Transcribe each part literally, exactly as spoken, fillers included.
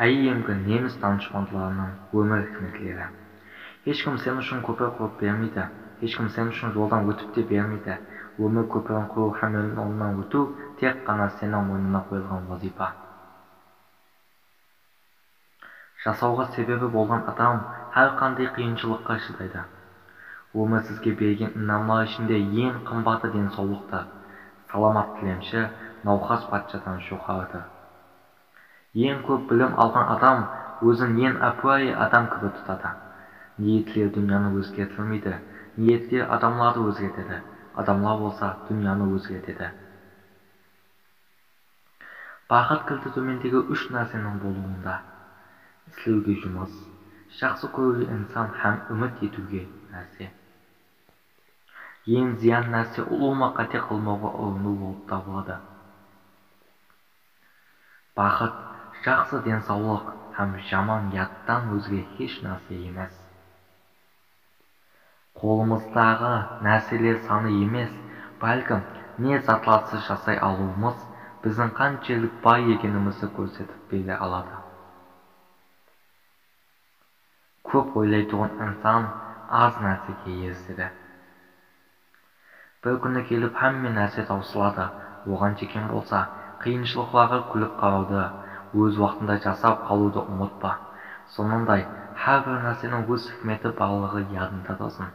Áyyemgi nemis danıshpandlarınıń ómir hikmetleri. Hesh kim sen ushın kópir qurıp bermeydi, hesh kim sen ushın joldan ótip te bermeydi. Ómir kópirin qurıw hám onnan ótiw tek ǵana seniń moynına qoyılǵan wazıypa. Jasawǵa sebebi bolǵan adam hár qanday qıyınshılıqqa shıdaydı. Ómir sizge bergen inamlar ishinde eń qımbatı densawlıqtır. Salamat tilemshi nawqas patshadan joqarıdır. Eń kóp bilim alǵan adam ózin eń ápiwayı adam kibi tutadı. Niyetler dúnyanı ózgertilmeydi, niyetler adamlardı ózgertedi, adamlar bolsa dúnyanı ózgertedi. Baxıt kiliti tómendegi úsh nárseniń bolıwında: islewge jumıs, jaqsı kóriwge insan hám úmit etiwge nárse. Eń zıyan nárse ulıwma qáte qılmawǵa urınıw bolıp tabıladı. Baxıt, jaqsı densawlıq hám jaman yadtan ózge hesh nárse emes. Qolımızdaǵı nárseler sanı emes, bálkim ne zatlarsız jasay alıwımız biziń qanshelik bay ekenimizdi kórsetip bere aladı. Kóp oylaytuǵın insan az nársege erisedi. Bir kúni kelip hámme nárse tawsıladı. Oǵan shekem bolsa, qıyınshılıqlarǵa kúlip qarawdı, óz waqtında jasap qalıwdı umıtpa. Sonınday, hár bir nárseniń óz hikmeti barlıǵı yadıńda tursın.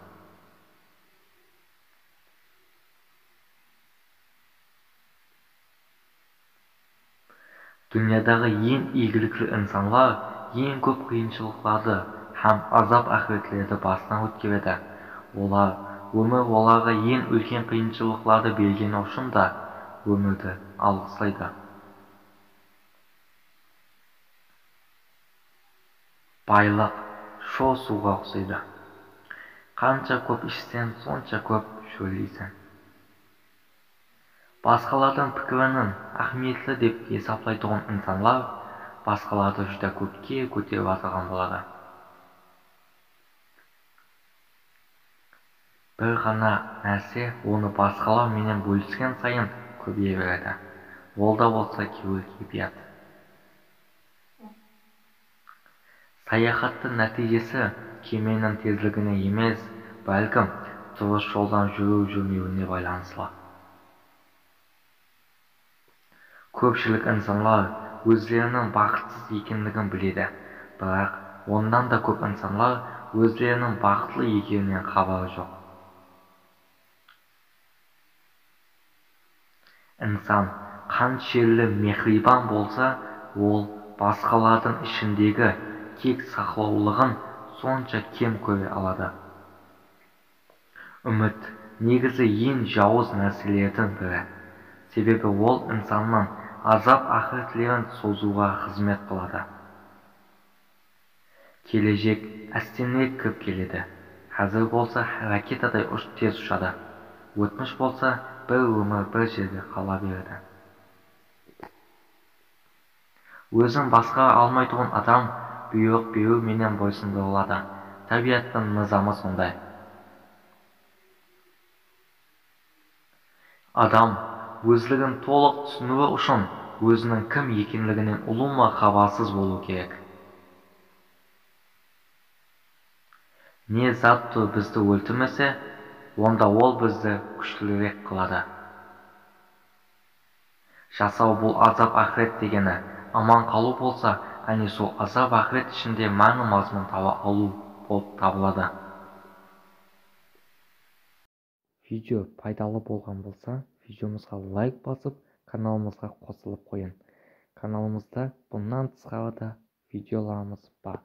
Dúnyadaǵı eń iygilikli insanlar eń kóp qıyınshılıqlardı hám azap-aqıbetlerdi basınan ótkeredi. Olar, ómir olarǵa eń úlken qıyınshılıqlardı bergeni ushın da ómirdi alǵıslaydı. Baylıq shor suwǵa uqsaydı. Qansha kóp ishseń, sonsha kóp shólleyseń. Basqalardıń pikirinin áhmiyetli dep esaplaytuǵın insanlar basqalardı júdá kókke kóterip atırǵan boladı. Bir ǵana nárse onı basqalar menen bólisken sayın kóbeye beredi. Ol da bolsa kewil keypiyat. Sayaxattıń nátiyjesi kemeniń tezligine emes, bálkim durıs joldan júriw-júrmewine baylanıslı. Kópshilik insanlar ózleriniń baxıtsız ekenligin biledi, biraq onnan da kóp insanlar ózleriniń baxıtlı ekeninen xabarı joq. Insan qanshelli mehriyban bolsa, ol basqalardıń ishindegi kek saqlawlıǵın sonsha kem kóre aladı. Úmit, negizi, eń jawız nárselerdiń biri. Sebebi ol insannıń azap-aqıbetlerin sozıwǵa xızmet qıladı. Keleshek ástenirek kirip keledi. Házir bolsa raketaday ush-, tez ushadı. Ótmish bolsa bir ómir bir jerde qala beredi. Ózin basqara almaytuǵın adam buyrıq beriw menen boysındırıladı. Tábiyattıń nızamı sonday. Adam ózligin tolıq túsiniwi ushın óziniń kim ekenliginen ulıwma xabarsız bolıw kerek. Ne zat tur bizdi óltirmese, onda ol bizdi kúshlirek qıladı. Jasaw bul azap-aqıret degeni, aman qalıw bolsa, áne sol azap-aqıret ishinde máni-mazmun taba alıw bolıp tabıladı. Video paydalı bolǵan bolsa, videomızǵa layk basıp, kanalımızǵa qosılıp qoyıń. Kanalımızda bunnan tısqarı da videolarımız bar.